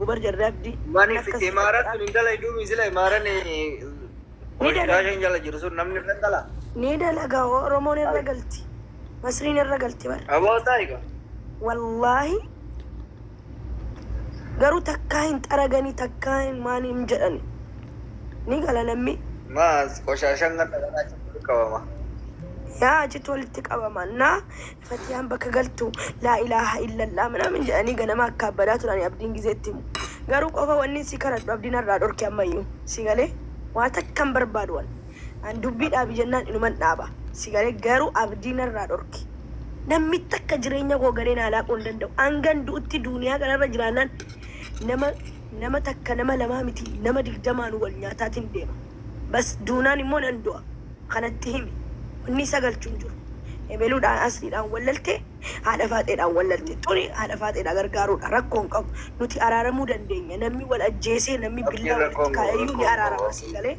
Bar jarri abdii. Mani Akkas imaaraan sun hin dalayduu misila imaaraan Ni dalaga. qoshashan jala jiru sun namni irra dala. Ni dalaga Oromoon irra galti. Masriin irra galti bar. Aboo taayiga. Wallaahi garuu takkaa hin xaraganii takkaa hin maanii hin jedhani. Ni gala namni. Maas qoshashan kan dhaganaa achitti qabama. Yaa achitti walitti qabama. Naa Fatiyaan bakka galtu laa ilaaha illallah minaamin jedhanii ganama akka abbadaa turani abdiin gizeetti himu. Garuu qofa wanni si kadhadhu abdiin irraa dhorke ammayyuu. Si galee waa takka hin barbaadu an. An dubbii dhaabi jennaan inuman dhaaba. Si galee garuu abdiin irraa dhorke. Namni takka jireenya koo galee naa laaquu hin danda'u. Hangan du'utti duuniyaa kanarra jiraannaan nama takka nama lamaa miti nama 20 wal nyaataatiin deema. Bas duunaan immoo nan du'a. Kanatti himi. Wanni isa galchu hin jiru. Ebeluudhaan asliidhaan wallalte haadha faaxeedhaan wallalte. Tuni haadha faaxeedha gargaaruudha. Rakkoo hin qabu. Nuti araaramuu dandeenya. Namni wal ajjeesee namni Abdiin billaa rakkoo walitti hin qabu kaa'eeyyuu ni rakkoo hin qabu araarama si abdiin. galee.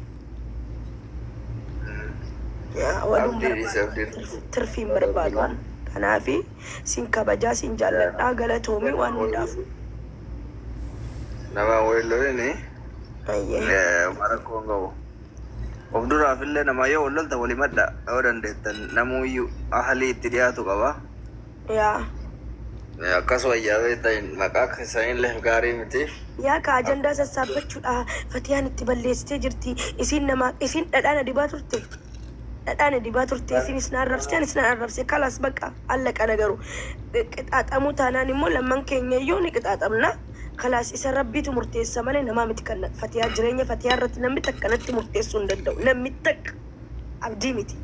Yaa waluun Abdii dhiisi barbaadu. abdiin. Tirfiin barbaadu an. Kanaafi sin kabajaa sin jaalladhaa galatoomii waan hundaaf. Nama waliin lolini Ayyee. rakkoo hin qabu. Of duraaf illee nama yoo wal lolta walii madda yoo dandeettan namuuyyuu ahalii itti dhiyaatu qaba. Yaa. Akkas wayyaa beektan maqaa keessanillee gaarii miti. Yaa ka ajandaa sassaabbachuudha. Fatiyaan itti balleessitee jirti. Isiin nama isiin dhadhaan dibaa turte. Dhadhaan dibaa turte isiinis na arrabsite anis na arrabse kalaas baqa allaqa nagaru. Qixaaxamuu taanaan immoo lamman keenya iyyuu ni qixaaxamna. Kalaas isa rabbiitu murteessa malee namaa miti kan Fatiyaa jireenya Fatiyaa irratti namni takka natti murteessuu hin danda'u. Namni takka abdii miti.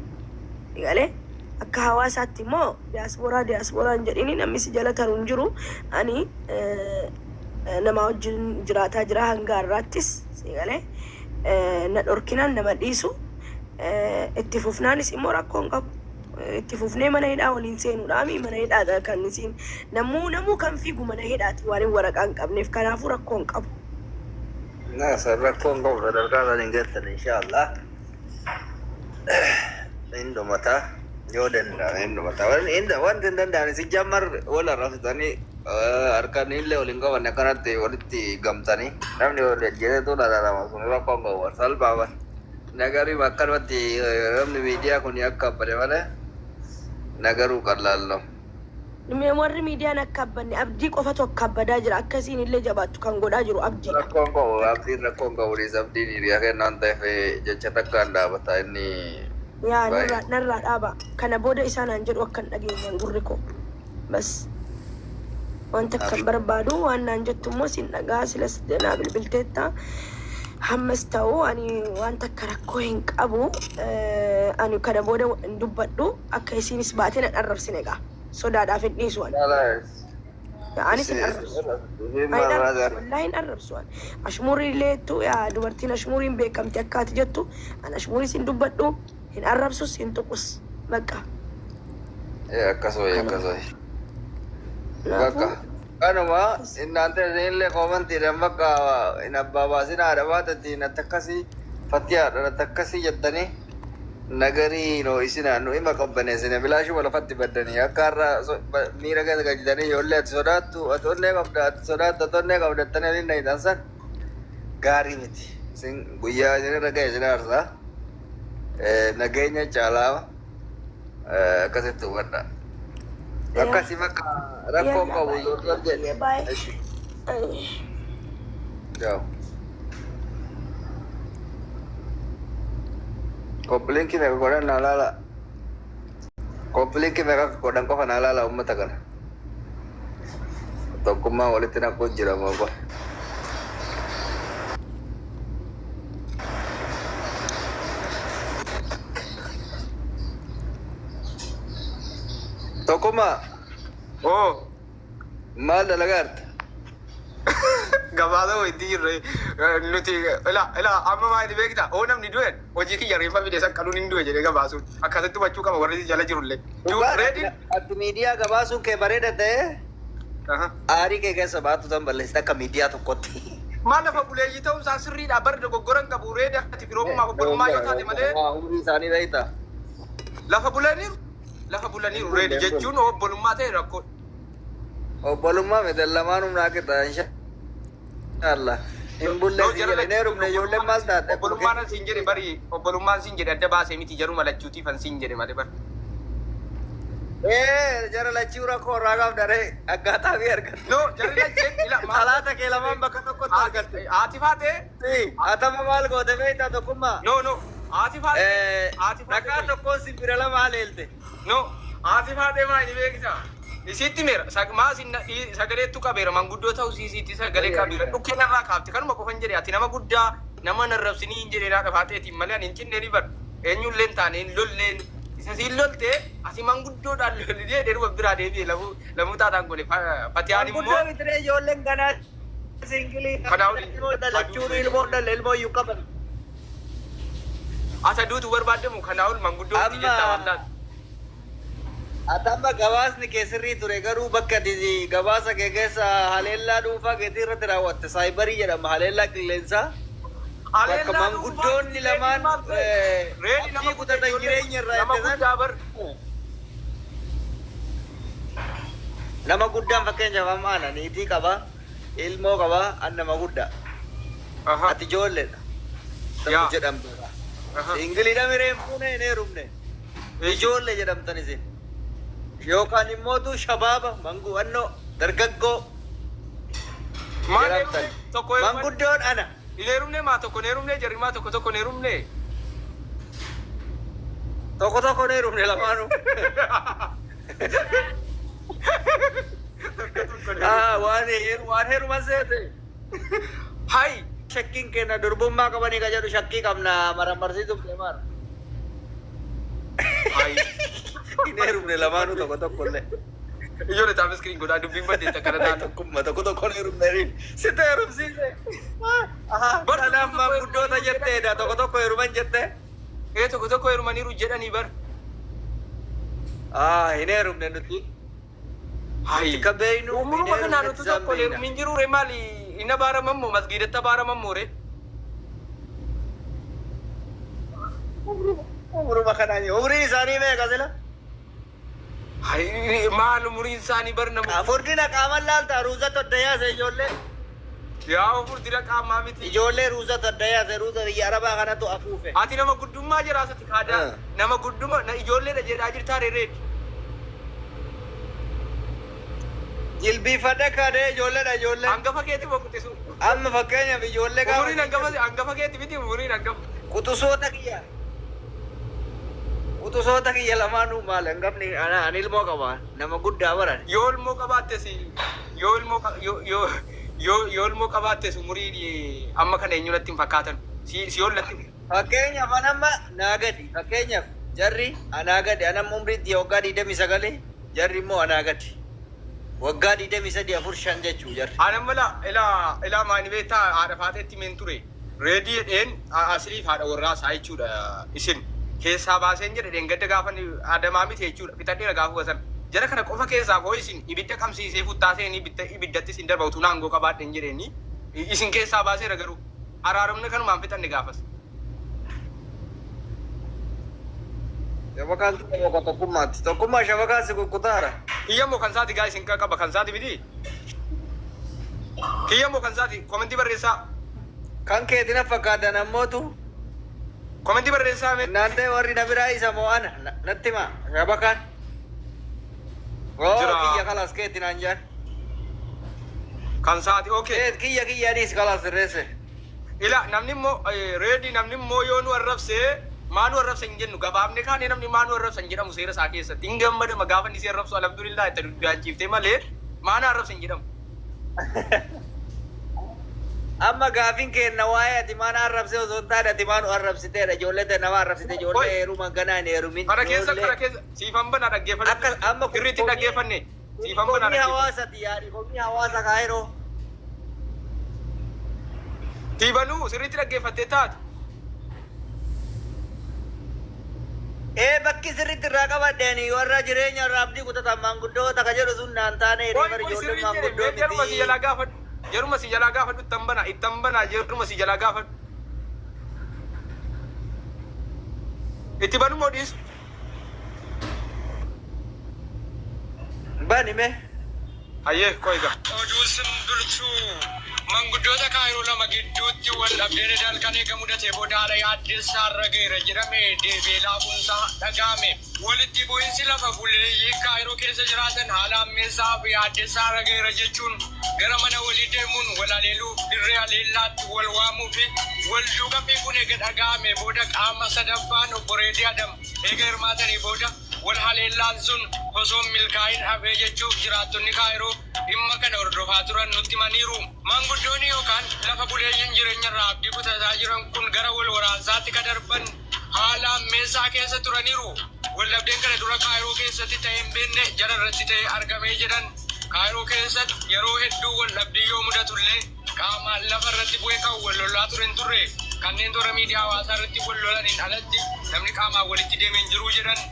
Galee akka hawaasaatti immoo diyaasporaa diyaasporaa hin jedhini namni si jala taru hin jiru. Ani nama wajjin jiraataa jira hanga har'aattis si galee na dhorkinaan nama dhiisu itti fufnaanis immoo rakkoo hin qabu. Itti fufnee mana hidhaa waliin seenuudhaami mana hidhaa kan isiin namuu kan fiigu mana hidhaati waan hin waraqaa hin qabneef kanaafuu rakkoo hin qabu. Na san rakkoo hin qabu sadarkaa san hin geettan inshaallah. Hin dhumata yoo danda'ame hin dhumata. Wanti hin danda'ame si jammar wal arrabsitanii harkaan illee waliin qabanne akkanatti walitti gamtanii namni wal ajjeesetu dhararama sun rakkoo hin qabu salphaa bara. Nagarii akkanumatti namni miidiyaa kun akka abbade malee nagaruu qal'aallo. Warri miidiyaan akka abbanne abdii qofatu akka abbadaa jira akkasiin illee jabaattu kan godhaa jiru abdiidha. Rakkoon qabu abdiin rakkoon qabu dhiis abdiin hiriyaa kennaan ta'eef jecha takkaan dhaabata inni. Yaa narraa dhaaba kana booda isaanaan jedhu akka hin dhageenyaan gurri koo. Bas wanta akkan barbaadu waan naan jettu immoo sin dhagaa silas naa bilbilteetta. Hammas ta'u ani wanta akka rakkoo hin qabu ani kana booda hin dubbadhu akka isiinis baatee na arrabsine egaa sodaadhaaf hin dhiisu ani. Anis hin arrabsu. Wallaahi hin arrabsu ani. Ashmuurii illeettu yaa dubartiin ashmuuriin beekamti akka ati jettu ani ashmuuriis hin dubbadhu hin arrabsus hin tuqus bakka. Akkas wayii akkas wayii. Bakka. Kanuma innaan illee koomantiidhaan bakka hin abbaa baasin haadha baatatti natti akkasii fattiyaadha natti akkasii jettanii nagarii no isina nu ima qabbaneessine bilaashuma lafatti baddanii akka har'a miira keessa galchitanii ijoollee ati sodaattu ati onnee qabda ati sodaattu ati onnee qabda jettanii waliin dhahitan san gaarii miti. Isin guyyaa isin irra ga'e isin aarsaa nageenya caalaa akkasitti hubadha. Akkasii bakka rakkoon qabu zorzor jedhe. Ciao. Copy link meeqa godhan naa laala. Copy link meeqa akka godhan qofa naa laala uummata kana. Tokkummaa walitti naquu jira moo qofa. Tokkummaa Oo maal dalagaa jirta? Gabaasa wayitti jirre nuti ila ila amma maali beektaa oo namni du'e hojii kiyya reeffa fide saqqaluun hin du'e jedhee gabaasuun akkasitti hubachuu qaba warri jala jirullee. Reediin Ati miidiyaa gabaasuun kee bareeda ta'e aarii kee keessa baatu tan balleessite akka miidiyaa tokkotti. Maal lafa buleeyyii ta'uun isaa sirriidha barri dogoggoran qabu reeda ati firoomummaa obbolummaa yoo taate malee Umrii isaanii beektaa? Lafa bulaniiru reedi jechuun obbolummaa ta'e rakkoo. Obbolummaa miti lamaan humnaa qixa. Allah. Hin bulle No, si jara jedhe hin heerumne ijoolleen maal taate? Obbolummaan siin jedhe bari, obbolummaan siin jedhe adda baasee miti, jaruma lachuutiif an siin jedhe malee bari. Ee, jara lachuu rakkoo irraa qabda ree akkaataa fi argatte. No, jarri lacheen ila Talaata kee lamaan bakka tokkotti argatte. Haati faatee. Si, atama maal goote beektaa tokkummaa? No, no, haati faatee. Haati Dhagaa faatee. tokkoon simbira lama haleelte. No, haati faatee maa inni beektaa? Isitti meera maa isin sagaleettu qabeera manguddoo ta'uu siisiitti sagalee qabeera dhukkee narraa kaafte kanuma qofan jedhe. Ati nama guddaa nama narrabsinii hin jedhe naa qafaateetiin malee ani hin cinne ni bar eenyullee hin taane hin lolleen isa siin lolte ati manguddoodhaan lollee dheeruma biraa deebi'e lamuu lamuu taataan godhe. Fatiyaan immoo Manguddoo bitire ijoolleen ganaa singilii. Kanaa olii. Ilmoo dhalachuun ilmoo dhalle ilmoo iyyuu qaban. Asa duutu barbaadamu kanaa ol manguddoo itti Amma- jettaa wallaan. Atama gabaasni kee sirrii ture, garuu bakka ati gabaasa kee keessa haleellaa dhuunfaa keetii irratti raawwatte saayibarii jedhama, haleellaa qilleensaa. Bakka manguddoonni lamaan Reedi nama abdii kutatan jireenya irraa nama ittisan. guddaa bar. Nama guddaan fakkeenyaaf amma ana niitii qaba, ilmoo qaba, an nama guddaa. Ati ijoolleedha. Yaa. Jedhamtu. Ingiliidha mireen fuune hin heerumne. Ijoollee jedhamtan isin. Yookaan immootu shabaaba mangu'annoo dargaggoo Maal jedhamtan. heerumne tokko heerumne Manguddoon ana. hin heerumne maa tokko hin heerumne jarri maa tokko tokko hin heerumne. Tokko tokko hin heerumne lamaanuu. Ah, waan heeruman seete. Hai. Shakkiin kenna durbummaa qabanii ka jedhu shakkii qabna marammarsiisuuf deemaara. Hai. Hin heerumne lamaanuu tokko tokko illee. Ijoollee taaf iskiriin godhaa dubbiin baddeetta akkana taatu. Tokkummaa tokko tokko hin heerumne. Sitti heerumsiise. Bar Kanaaf tokko tokko manguddoota jetteedha, tokko tokko heeruman jette. Ee, tokko tokko heerumaniiru jedhanii bar. Ah, hin heerumne nuti. Hai. Ka beeynu hin Umuruma kanaan heerumne utuu isaan tokko beeyna. heerumin jiru re maali inni abaaramammoo masgiidatti abaaramammoo re. Umuruma kanaan umriin isaanii meeqa sila? Hai, maal umuriin isaanii bar nama. Furdina qaaman laalta ruuza todda yaase ijoollee. Yaa, furdina qaamaa miti. Ijoollee ruuza todda yaase, ruuza biyya arabaa kanatu afuufe. Ati nama guddummaa jiraasatti kaadaa nama gudduma na ijoolleedha jedhaa jirtaa reereeti. Jilbiifadhe kaadee ijoolleedha ijoollee. Hangafa keeti moo quxisu? Amma fakkeenyaaf ijoollee Umuriin hangafa hangafa keeti miti umuriin hangafa. Quxusoota kiyya. Quxusoota kiyya lamaanuu maal hangafni ani ilmoo qaba nama guddaa baran. Yoo ilmoo qabaattes yoo ilmoo yoo yoo yoo yoo ilmoo qabaattes umuriin amma kana eenyu natti hin fakkaatan. Si yollatti. Fakkeenyaaf an amma naa gadi, fakkeenyaaf jarri anaa gadi, an amma umriin tiyya waggaa 29, jarri immoo anaa gadi. Waggaa 23, 4, 5 jechuu jarri. Ani amma ilaa ilaa ilaa maani beektaa haadha faateetti meen ture. Reedii jedheen asiliif haadha warraa isaa jechuudha isin. Keessaa baaseen jedhe dheengadda gaafa adamaa miti jechuudha. Fixadheera gaafa sana. Jara kana qofa keessaa koo isin ibidda qabsiisee futtaaseen ibidda ibiddatti isin darba utuu naangoo qabaadheen jedheeni. Isin keessaa baaseera garuu araaramni kanumaan fixanne gaafas. Shabakaan tokko tokkummaatti. Tokkummaa shabakaan si kukkutaara. Kiyya kan saati gaa isin qaba kan saati miti. Kiyya kan saati komentii barreessaa. Kan keetina fakkaatan ammootu Komentii barreessaa mee. naantee warri na biraa isa moo ana natti hima shabakaan. Oo. Jira. Kiyya kalas keetti naan jaan. Kan saati okay. Kiyya kiyya anis kalas sirreesse. Ila namni immoo reedi namni immoo yoo nu arrabsee maa nu arrabsa hin jennu, gabaabne kaane namni maa nu arrabsa hin jedhamu seera isaa keessatti hin gammadama gaafa inni si arrabsu alhamdulillah itti duddaanchiiftee malee maa na arrabsa hin jedhamu. Amma gaafin kenna waa'ee ati maan arrabsee osoo hin taane ati maan arrabsiteedha, ijoollee ta'e nama arrabsite, ijoollee Oi. heeruman ganaa hin heerumin. Kana keessa kana Ijoollee keessa siifan banaa dhaggeeffadhu. Akka amma kun Sirriitti dhaggeeffanne siifan banaa komii dhaggeeffanne. hawaasati yaadi komii hawaasa kaayiroo. Tiibanuu sirriitti dhaggeeffattee taate. Ee, bakki sirriitti irraa qabadheeni warra jireenya irraa abdii kutatan maanguddoota ka jedhu sun naan taane Oi bar oi ijoolleen sirriitti maanguddoo jedhe jaruma si miti. jalaa gaafadhu. Jaruma si jalaa gaafadhu ittan banaa ittan banaa jaruma si jalaa gaafadhu. Itti banu moo dhiisu? Bani mee. Hayyee qoy egaa. Oduu simbirtuu manguddoota Kaayiroo lama gidduutti wal dhabdeen halkan eega mudatee booda haala yaaddessaa irra ga'eera jedhame deebi'ee laafuunsaa dhaga'ame. Walitti bu'iinsi lafa buleeyyii Kaayiroo keessa jiraatan haala ammeessaa fi yaaddessaa irra ga'eera jechuun gara mana walii deemuun wal haleeluuf dirree haleellaatti wal waamuu fi wal duuka fiiguun eega dhaga'ame booda qaama sadaffaan obbo Reedii Adam eega hirmaatanii booda wal haleellaan sun osoo hin milkaa'in hafee jechuuf jiraattonni Kaayiroo dhimma kana hordofaa turan nutti himaniiru. Manguddoonni yookaan lafa buleeyyiin jireenya irraa abdii kutataa jiran kun gara wal waraansaatti ka darban haala ammeessaa keessa turaniiru. Waldhabdeen kana dura Kaayiroo keessatti ta'ee hin beekne jara irratti ta'ee argamee jedhan. Kaayiroo keessatti yeroo hedduu waldhabdii yoo mudatullee qaamaan lafa irratti bu'ee kan wal lolaa ture hin turre. Kanneen toora miidiyaa hawaasaa irratti wal lolaniin alatti namni qaamaan walitti deemee hin jiru jedhan.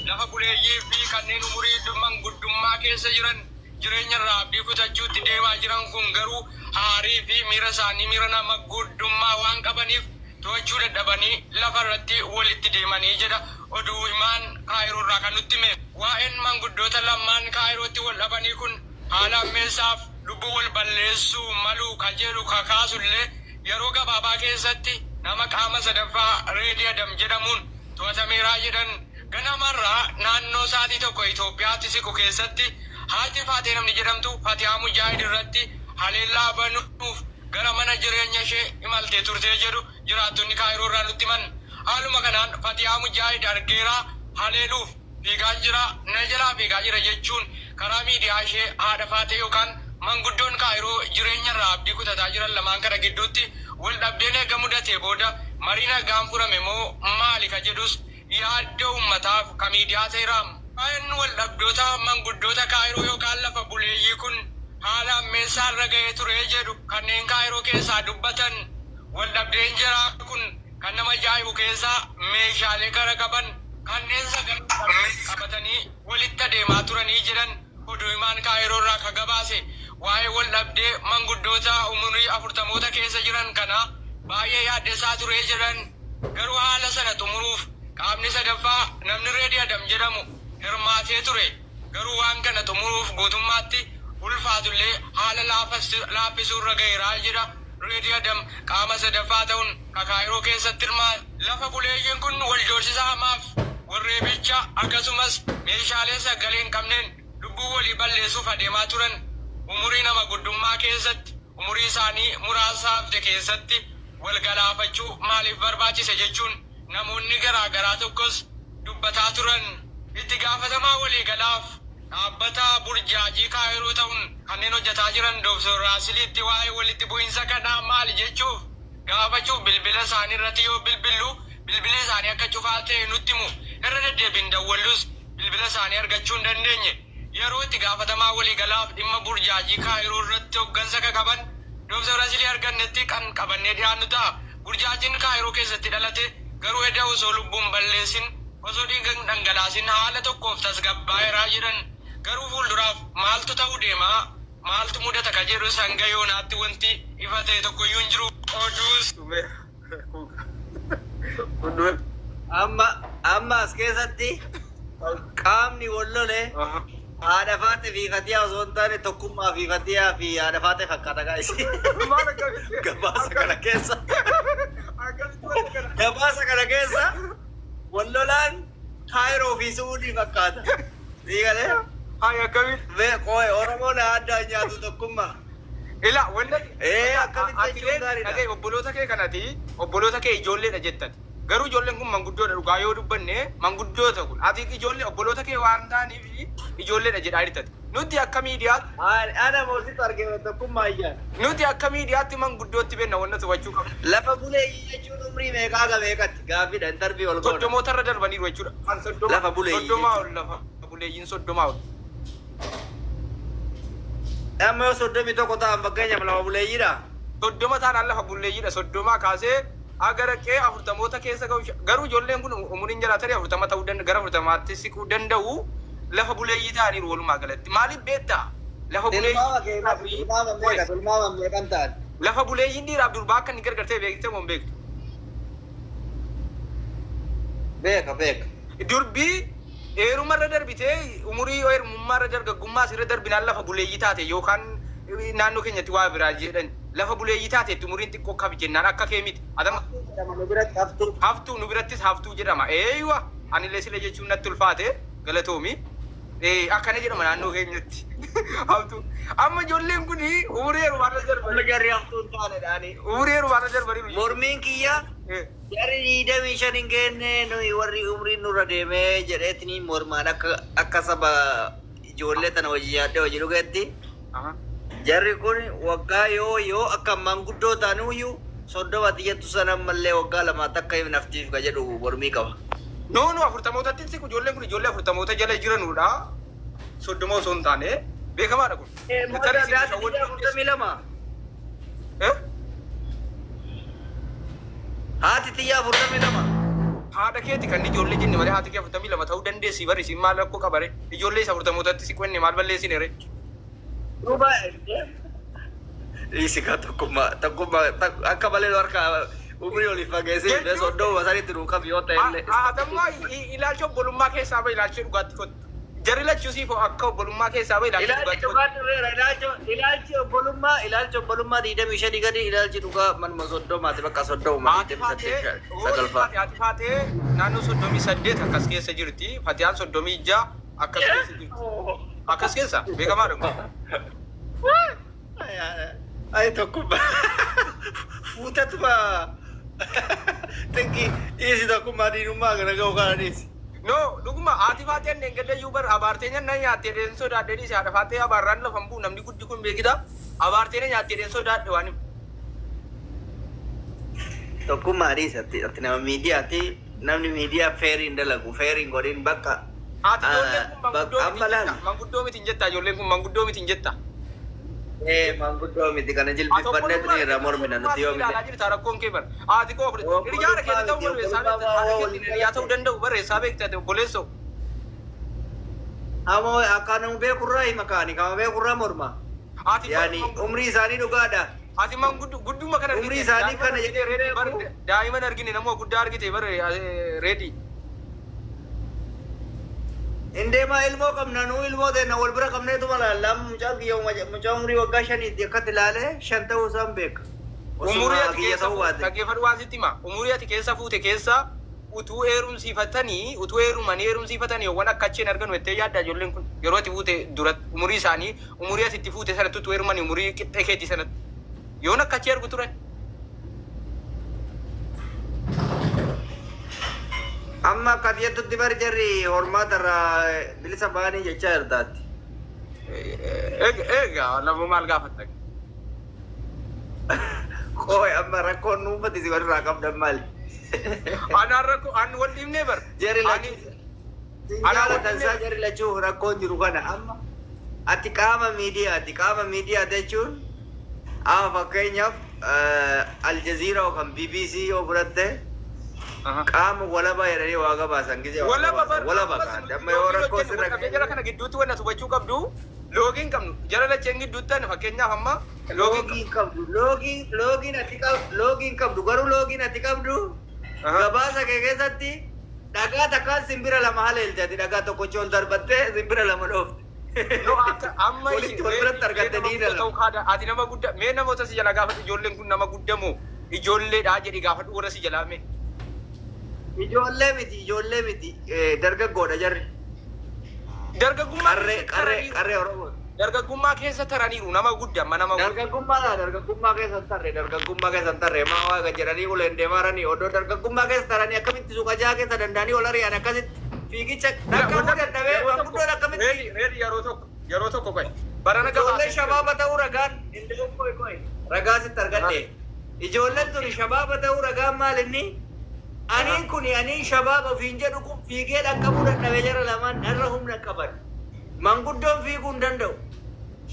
Lafa buleeyyii fi kanneen umurii manguddummaa keessa jiran jireenya irraa abdii kutachuutti deemaa jiran kun garuu aarii fi miira isaanii miira nama guddummaa waan qabaniif to'achuu dadhabanii lafa irratti walitti deemanii jedha oduu himaan Kaayiroo irraa kan nutti hime. Waa'een manguddoota lamaan Kaayirootti wal dhabanii kun haala ammeessaaf lubbuu wal balleessuu malu kan jedhu kakaasullee yeroo gabaabaa keessatti nama qaama sadaffaa Reedii Adam jedhamuun to'atameeraa jedhan. Ganamarraa naannoo sa'aatii 1 Itoophiyaatti siqu keessatti haati Faatee namni jedhamtu Fatihaa Mujaahid irratti haleellaa banuuf gara mana jireenya ishee imaltee turtee jedhu jiraattonni Kaayiroo irraa nutti himan. Haaluma kanaan Fatihaa Mujaahid argeeraa haleeluuf fiigaan jira, na jalaa fiigaa jira jechuun karaa miidiyaa ishee haadha Faatee yookaan manguddoon Kaayiroo jireenya irraa abdii kutataa jiran lamaan kana gidduutti wal dhabdeen eega mudatee booda marii nagaan furame moo maali ka jedhus yaaddoo uummataaf ka miidiyaa ta'eera. Waa'een wal dhabdoota manguddoota Kaayiroo yookaan lafa buleeyyii kun haala ammeessaa irra ga'ee ture jedhu kanneen Kaayiroo keessaa dubbatan. Wal dhabdeen jiraa kun kan nama ajaa'ibu keessaa meeshaalee qara qaban kanneen sagalee qabatanii walitti adeemaa turanii jedhan oduu himaan Kaayiroo irraa ka gabaase. Waa'ee wal dhabdee manguddoota umurii afurtamoota keessa jiran kana baay'ee yaaddessaa ture jedhan. Garuu haala sana xumuruuf qaamni sadaffaa namni Reedii Adam jedhamu hirmaatee ture. Garuu waan kana xumuruuf guutummaatti ulfaatullee haala laaffisuu irra ga'eeraa jedha Reedii Adam qaama sadaffaa ta'uun ka Kaayiroo keessatti hirmaate. Lafa buleeyyiin kun wal doorsisa hamaaf warreebicha akkasumas meeshaalee sagalee hin qabneen lubbuu walii balleessuuf adeemaa turan umurii nama guddummaa keessatti umurii isaanii muraasa hafte keessatti wal galaafachuu maaliif barbaachise jechuun namoonni garaa garaa tokkos dubbataa turan. Itti gaafatamaa waliigalaaf dhaabbata burjaajii Kaayiroo ta'uun kanneen hojjetaa jiran Dooktor Raasiliitti waa'ee walitti bu'iinsa kanaa maali jechuuf gaafachuuf bilbila isaanii irratti yoo bilbillu bilbilli isaanii akka cufaa ta'e nutti himu. Irra deddeebiin dawwallus bilbila isaanii argachuu hin dandeenye. Yeroo itti gaafatamaa waliigalaaf dhimma burjaajii Kaayiroo irratti hoggansa qaban Dooktor Raasilii argannetti kan qabannee dhiyaannu ta'a. Burjaajiin Kaayiroo keessatti dhalate garuu edda osoo lubbuun balleessin osoo dhiiga hin dhangalaasin haala tokkoof tasgabbaa'eeraa jedhan. Garuu fuulduraaf maaltu ta'uu deemaa maaltu mudata ka jedhu hanga yoonaatti wanti ifa ta'e tokkoyyuu hin jiru. Oduus. Amma as keessatti qaamni wal lole haadha Faatee fi Fatiyaa osoo hin taane Tokkummaa fi Fatiyaa fi haadha Faatee fakkaata guys. Maal akkamitti? Gabaasa kana keessa. Akkamitti wanta kana? Gabaasa kana keessa wal lolaan Kaayiroo fi Suudii fakkaata. Sii galee? Hayi akkamitti? Bee qooye Oromoon addaa nyaatu Tokkummaa. Ila wanta Akkamitti ati jechuun gaariidha. Dhaga'i, obboloota kee kanati obboloota kee ijoolleedha jettati. Garuu ijoolleen kun manguddoodha, dhugaa yoo dubbanne manguddoota kun. Ati ijoollee obboloota kee waan ta'aniif ijoolleedha jedhaa jirtati. Nuti akka miidiyaatti Ana moositu argee Tokkummaa iyyaan. Nuti akka miidiyaatti manguddootti beekna wanta hubachuu qabna. Lafa buleeyyii jechuun umrii meeqaa haga meeqatti? Gaaffiidha interview ol goona. Soddomoota irra darbaniiru jechuudha. Kan 30 Lafa buleeyyii 30 ol, lafa buleeyyiin 30 ol. Amma yoo 31 ta'an fakkeenyaaf lafa buleeyyiidha. 30 taanaan lafa buleeyyiidha. 30 kaasee haga dhaqee afurtamoota keessa gahu. Garuu ijoolleen kun umuriin jalaa tarii 40 ta'uu danda'a, gara 40tti siquu danda'u, lafa buleeyyii ta'aniiru walumaa galatti. Maaliif beektaa? Lafa Tilmaama keenyaaf buleeyyii tilmaama meeqa tilmaama meeqan ta'an? Lafa buleeyyiin dhiiraaf durbaa akka inni gargar ta'e beektee moo hin beektu? Beeka, beeka. Durbii Heerumarra darbitee umurii heerumummaarra dargaggummaa asirra darbinaan lafa buleeyyii taate yookaan naannoo keenyatti waa biraa jedhan lafa buleeyyii taateetti umuriin xiqqoo kabi jennaan akka kee miti. Adama Nu biratti haftuu. Haftuu, nu birattis haftuu jedhama. Eeywa, anillee sila jechuun natti ulfaate, galatoomi. Akkana jedhama naannoo keenyatti. Haftuu. Amma ijoolleen kun umurii heerumaarra Amma darbanii. jarri haftuu hin taane dhaani. Umurii heerumaarra darbanii. Mormiin kiyya jarri 25 hin geenne, nuyi warri umriin nurra deemee jedheetini mormaan akka saba ijoollee tana hojii yaadde hojii dhugeetti. Jarri kun waggaa yoo akka manguddoo ta'anuyyuu 30 jettu sana ammallee waggaa 2 takka hin naftiif ka jedhu mormii qaba. No, 40mootatti siqu. Ijoolleen kun ijoollee 40moota jala jiranudha. 30 osoo hin taane beekamaadha kun. Tarii isin shawwaduu dandeessu. 42. Eh? Haati xiyyaa 42. Haadha keeti kan ijoollee jenne malee haati kee 42 ta'uu dandeessi bari. Isin maal rakkoo qabare? Ijoollee isa 40mootatti siqu inni maal balleessine re? Duuba dhiisi kaa, tokkummaa tokkummaa akka malee nu harka umrii olii fageessee 30 sanitti nuu qabi yoo ta'e illee. Haadhammaa ilaalcha obbolummaa keessaa bahe, ilaalcha dhugaatti kottu. Jarri lachuu siif akka obbolummaa keessaa bahe, ilaalcha Ilaalchi dhugaatti kottu. dhugaa dhufeera. Ilaalchi obbolummaa 25 gadi, ilaalchi dhugaa manuma 30ti, bakka 30 Haati 28 faatee 9 fa'aa. haati faatee naannoo 38 akkas keessa jirti. Fatiyaan 36 akkas keessa jirti. Akkas keessa beekamaadha kun. Ay, tokkummaa fuutatuma xiqqi dhiisi, tokkummaa diinummaa kana ga'u kana dhiisi. No, dhuguma haati faateen dheengadda iyyuu bar abaartee nyaanna nyaattee dheen sodaadhe dhiisi. Haadha faatee abaarraan lafan bu'u namni guddi kun beekita. Abaartee na nyaattee dheen sodaadhe waan himu. Tokkummaa dhiisi, ati nama miidiyaati, namni miidiyaa feeriin dalagu feeriin godhin bakka. Haati ijoolleen kun manguddoo miti Amma hin laal. jetta. Manguddoo miti hin jetta, ijoolleen kun manguddoo miti hin jetta. Ee, manguddoo miti, kana jilbifannee tuni irraa mormina nuti yoo Ilaalaa miti. jirta rakkoon kee bar. Haati koo hiriyaara keetti ta'uu malu, eessaa beekta? Haadha keetti hiriyaa ta'uu danda'u bar, eessaa beekta ati obboleessoo? Amoo akka nama beekurraa hima kaani kama beekurraa morma. Haati Yaani umrii isaanii dhugaadha. Ati manguddoo gudduma kana Umrii isaanii kana argite reedi bar, daa'iman argine, nama guddaa argite bar reedi. Indeemaa ilmoo qabna, nuu ilmoo teenna wal bira qabneetuma laalla. Mucaan kiyya mucaa umurii waggaa 5tti akkatti ilaalee 5 ta'uu isaan beeka. Umurii Osuma ati kiyya keessa ta'uu baate. Dhaggeeffadhu, waan sitti hima. Umurii ati keessa fuute keessa utuu heerumsiifatanii, utuu heerumanii heerumsiifatanii waan akka achiin arganu jettee yaadda ijoolleen kun yeroo ati fuute duratti umurii isaanii umurii ati itti fuute sanatti utuu heerumanii umurii qixxee keetii sanatti yoon akka achii argu turan. Amma akka ati jettutti bari jarri hormaata irraa bilisa ba'anii jechaa jirtaatti. Egaa lafa maal gaafatta? Qooy, amma rakkoon dhuunfatti si walirraa qabdan maali? Anaan rakkoo an wal dhiibnee bar. Jarri Ani lachuu Anaa jaalatan isaa jarri lachuu rakkoon jiru kana. Amma ati qaama miidiyaati. Qaama miidiyaa jechuun amma fakkeenyaaf Aljazeera yookaan BBC yoo fudhatte qaama walaba jedhanii waa gabaasan gisee waa Walaba gabaasan bar. Walaba kaan amma yoo rakkoo sirra Qabee jara kana gidduutti wanna hubachuu qabdu, loogiin qabnu jara lacheen gidduutti ani fakkeenyaaf amma loogiin loogiin qabdu, loogiin ati qabdu, loogiin qabdu, garuu loogiin ati qabdu gabaasa kee keessatti dhagaa takkaan simbira lama haleelte. Ati dhagaa tokkochi ol darbattee simbira lama dhoofte. No, akka amma Walitti wal biratti argatte diina lama. ta'uu kaada. Ati nama guddaa, mee namoota si jala gaafadhu, ijoolleen kun nama guddaa moo ijoolleedha jedhi gaafadhu warra si jalaa mee. Ijoollee miti, ijoollee miti, dargaggoodha jarri. Dargaggummaa Qarree keessa qarree taraniiru. Qarree Oromoo. Dargaggummaa keessa taraniiru, nama guddaa amma nama guddaa. Dargaggummaadha, dargaggummaa keessa hin tarre, dargaggummaa keessa hin tarre. Maa waaqa jedhanii uleen deemaaranii odoo dargaggummaa keessa taranii akkamitti suuqa jaha keessa danda'anii ol ari'an, akkasitti fiigicha dhaqqabuu dadhabee manguddoon akkamitti. Reedi, reedi, yeroo tokko qoy. Barana Ijoolleen gabaasee shabaaba ta'uu ragaan qoy qoy ragaa sitti argadhe. Ijoolleen tuni shabaaba ta'uu ragaan maal inni? Aniin kuni aniin shabaaba ofiin jedhu kun fiigee dhaqqabuu dadhabee jara lamaan narra humna qaban. Manguddoon fiiguu hin danda'u.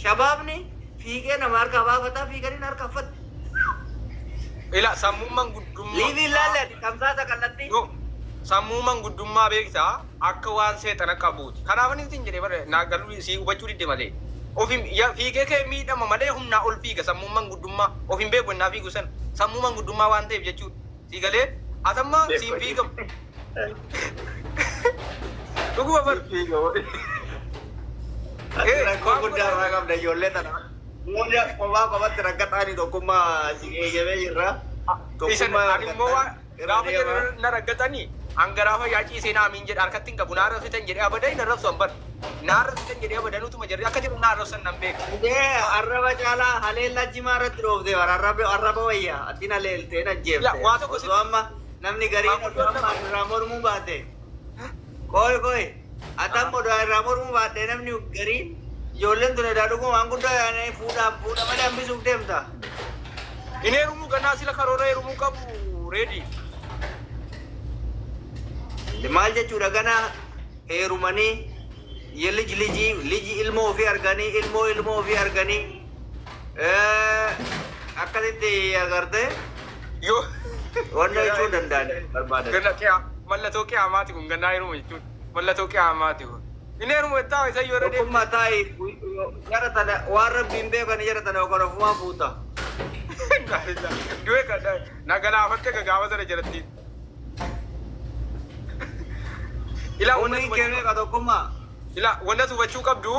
Shabaabni fiigee nama harkaa baafataa fiiganii harkaa uffatu. Ila sammuu manguddummaa. Liivii ilaalle ati tamsaasa kallattii. No, sammuu manguddummaa beektaa akka waan seexana qabuuti. Kanaaf inni sin jedhee bara naa galuu si hubachuu didde malee. Ofin fiigee kee miidhama malee humnaa ol fiiga sammuun manguddummaa, of hin beeku innaa fiigu sana, sammuu manguddummaa waan ta'eef jechuudha. Si galee atamma siin fiigamu. Dhuguma bar. Rakkoo guddaa irraa qabda ijoollee tana. Muudii kophaa kophatti rakkataanii tokkummaa eeyyamee jirra. Isan ani immoo gaafa jedhan na raggatanii hangaraafa yaa ciisee naa amiin jedhe harkatti hin qabu naa arrabsitan jedhee abadan hin arrabsu an bar. Naa arrabsitan jedhee abadan utuma jedhee akka jedhu naa arrabsan nan beeka. Idee arraba caalaa haleellaa jimaa irratti dhooftee bara arraba wayyaa atiin haleeltee ajjeefte. Yaa, waa tokko Osoo amma namni gariin osoo amma irraa mormuu baate. Kooy kooy ati amma odoo irraa mormuu baate namni gariin ijoolleen tun edaa dhuguma waan guddaa yaadanii fuudhaan fuudha malee hambisuuf deemta. Inni heerumuu gannaa sila karoora heerumuu qabu reedi. Maal jechuudha gana heerumanii lij lijii liji ilmoo ofii arganii ilmoo ilmoo ofii arganii akkasitti agartee Yoo wanta jechuu danda'an barbaadan. Ganna qiyaa mallattoo qiyaamaati kun gannaa heeruma jechuun mallattoo qiyaamaati kun. Inni heeruma jettaa isa yoo deemte. Tokkummaa taa'i jara tana waan rabbiin beekan jara tana yookaan ofumaa fuuta. Du'e kan na galaafatte gaafa sana jalatti. Ilaa Umriin kee meeqa tokkummaa? Ilaa wanta hubachuu qabdu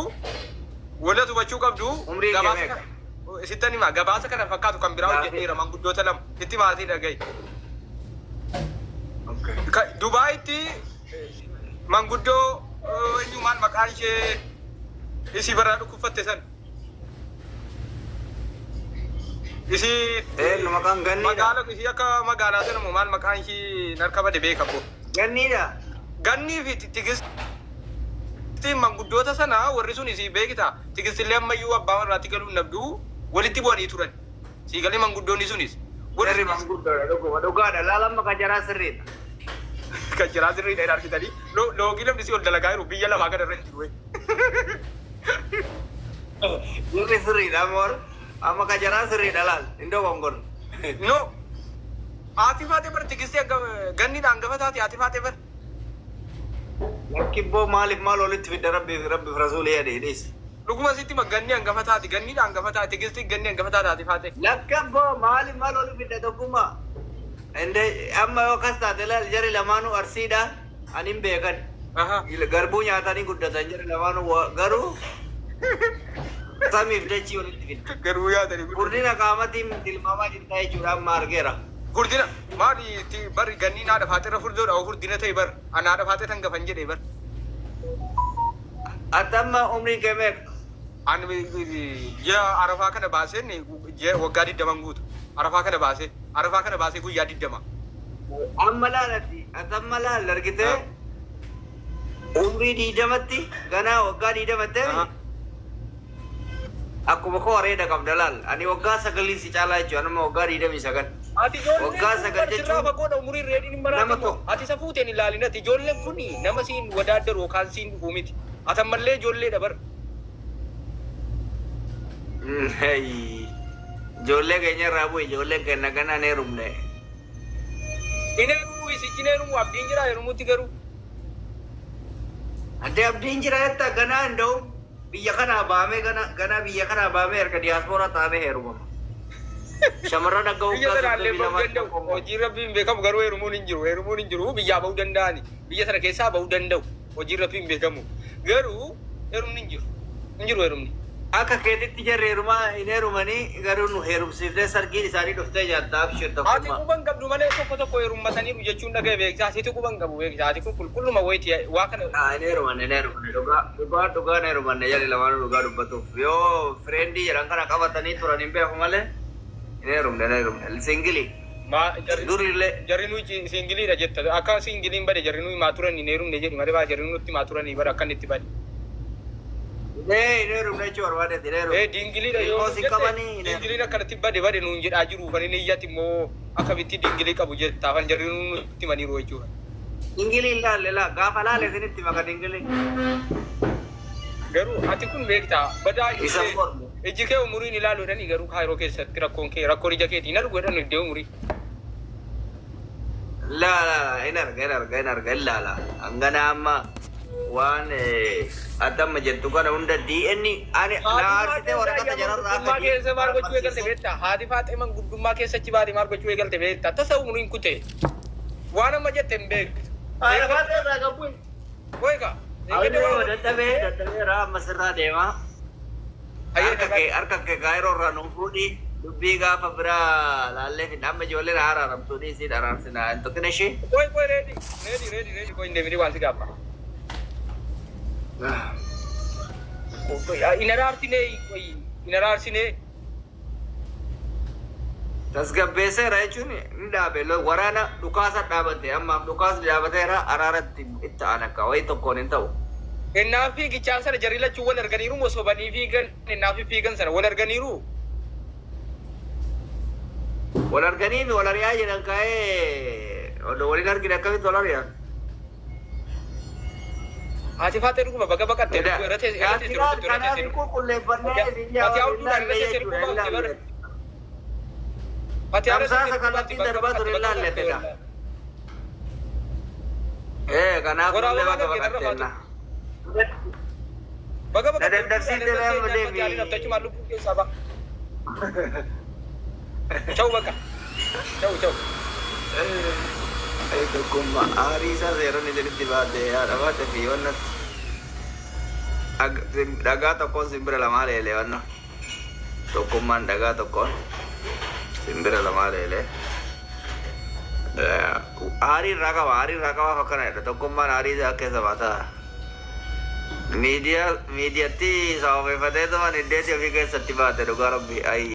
wanta hubachuu qabdu Umriin kee gabaasa meeqa? kana sittan himaa gabaasa kana fakkaatu kan biraa hojjedheera manguddoota lama sitti maatii dhaga'i. Dubaayitti manguddoo eenyumaan maqaan ishee isii baraa dhukkubfatte san. Isii Eenyu maqaan ganniidha? magaala isii akka magaalaa sana moo maal maqaan ishii narka bade beekamu. Ganniidha. Gannii fi tigistiin manguddoota sana warri sun isii beekita. Tigistillee ammayyuu abbaa warraatti galuun nabduu walitti bu'anii turan. Siigalee manguddoonni sunis. Warri Jarri sunis manguddoodha dhuguma dhugaadha laalamma kan jaraa sirriidha. kan jiraa sirriidha hin argitanii. Loogii namni si ol dalagaa jiru biyya lafaa kana irra hin jiru. Jarri sirriidha amma warra amma kan jaraa sirriidha laal hin dogongorre. No. Haati faatee bar tigistii ganniidha hangafa taate haati faatee bar. Lakkibboo maaliif maal walitti fidda rabbiif rabbiif rasuulii jedhee dhiisi. Dhuguma sitti ganni hangafa taate ganniidha hangafa taate tigistii ganni hangafa taate haati faatee. Lakkabboo maaliif maal walitti fidda tokkummaa? Inde amma yoo akkas taate laal jarri lamaanuu arsiidha ani hin beekan. Garbuu nyaatanii guddatan jarri lamaanuu garuu samiif dachii walitti fidda. Garuu yaadanii guddatan. Furdina qaamatiin tilmaamaa jirta jechuudha amma argeera. Furdina maali bari ganni haadha faatee irra furdoodha oo furdina ta'e bar ana haadha faatee tan gafan jedhee bar. Ati amma umriin kee meeqa? Ani ji'a arafaa kana baaseen ji'a waggaa 20 guutu. Arafaa kana baasee arafaa kana baasee guyyaa 20. Amma laalatti ati amma laal argitee umrii 20tti ganaa waggaa 20tti akkuma koo areeda qabda laal ani waggaa 9 si caalaa jechuudha anuma waggaa 29. Ati ijoolleen Waggaa kun 9 sirraa jechuun fagoodha umuriin reediin hin nama maraate moo tokko. ati isa fuuteen hin ilaalin ati ijoolleen kun nama siin wadaaddaru yookaan siin dhufu miti. Ati ammallee ijoolleedha bar. Ijoollee keenya irraa bu'e ijoolleen keenya ganaan heerumne. Inni heerumuu isichi hin heerumuu abdiin jira heerumuutti garuu. Ante abdiin jira jetta ganaa hin da'u biyya kanaa baamee ganaa biyya kanaa baamee erga diyaaspooraa taamee heerumama. Shamarran akka Biyya waggaa sana illee soddomii bahuu lamaatti danda'u. tokko. Hojii rabbiin beekamu garuu heerumuun hin jiru. Heerumuun hin jiru biyyaa bahuu danda'ani. Biyya sana keessaa bahuu danda'u. Hojii rabbiin beekamu. Garuu heerumni hin jiru. Hin jiru heerumni. Akka keetitti jarri heerumaa hin heerumanii garuu nu heerumsiifnee sargiin isaanii dhuftee nyaatta abshir Haati tokkummaa. quban qabdu malee tokko tokko heerummataniiru jechuun dhaga'e beeksisaa. Haati quban qabu beeksisaa. Haati kun qulqulluma wayitii waa kana. Hin heerumanne hin heerumanne dhugaa dhugaa dhugaa hin heerumanne jarri lamaanuu dhugaa dubbatuuf yoo fireendii jedhan kana qabatanii turan hin beeku malee hin heerumne hin heerumne singilii Maa jarri durillee jarri nuyi siingiliidha jetta. Akka siingiliin bade jarri nuyi maa turan hin heerumne jedhi malee baa jarri nutti maa turanii bara akka inni itti bade. hin heerumne jechuu barbaadetti hin heerumne. Dingiliidha yoo Ilmoo si qabanii hin heerumne. dingiliin akkanatti bade bade nuun jedhaa jiru ufan inni iyyatti immoo akkamitti dingilii qabu jettaa fan jarri nutti himaniiru jechuudha. Dingilii hin laalle laa gaafa laale isinitti maka dingilii. Garuu ati kun beektaa badaa Isa mormu. iji kee umuriin ilaalu jedhanii garuu kaayiroo keessatti rakkoon kee rakkoon ija keetii hin argu jedhan iddoo umurii. Laa laa hin arga hin arga hin arga hin laala. Hangana amma waan ati amma jettu kana hunda DNA ani na arsitee waraqata jararraa Manguddummaa keessa maal gochuu eegalte beektaa? Haati faaxee manguddummaa keessa achi baate maal gochuu eegalte beektaa? Tasa umuriin kute. Waan amma jette hin beektu. Haadha faaxee irraa qabu. Weeka Awwoo dadhabee dadhabeera amma sirraa deema. Harka kee kaayiroo irraa nuuf fuudhi. Dubbii gaafa biraa laallee fi amma ijoolleen araaramtuu dhiisiin araarsinaa hin tuqin ishee. Qoy qoy reedi reedi reedi reedi qoy hin deemini waan si gaaffa. Hin araarsinee qoy hin araarsinee. Tasgabbeesseera jechuun ni dhaabe waraana dhukaasa dhaabate ammaaf dhukaasni dhaabateera araaratti itti aan akka wayii tokkoon hin ta'u. Ennaa fiigichaa sana jarri lachuu wal arganiiru moo sobanii fiigan ennaa fi fiigan sana wal arganiiru. Wal arganii fi wal ari'aa jedhan ka'ee odoo waliin argine akkamitti wal ari'an? Haati faatee dhuguma baga baqatte irra teessee irra teessee rukuttu irra Kanaaf teessee qulqulleeffannee isin Ati hawwii irra teessee rukuttu bara. Ati haala Tamsaasa kallattiin darbaa ture ilaalle fedha. Ee kanaaf Waraabaa illee baga maal argina irra baqatteenna. Baga baqatte. Daddabarsiitee lama deemi. Naftachuma lubbuu keessaa ba'a. Chau bakka. Chau chau. Ay tokkummaa aarii isaa seeronni isinitti baate haadha baate fi wannatti. Dhagaa tokkoon simbira lamaa leelee wanna. Tokkummaan dhagaa tokkoon simbira lamaa leelee. Aarii irraa qaba aarii irraa qabaaf akkana jedha tokkummaan aarii isaa keessa baataa. Miidiyaa miidiyaatti sababeeffatee tuman iddeetii ofii keessatti baate dhugaa rabbi ayi.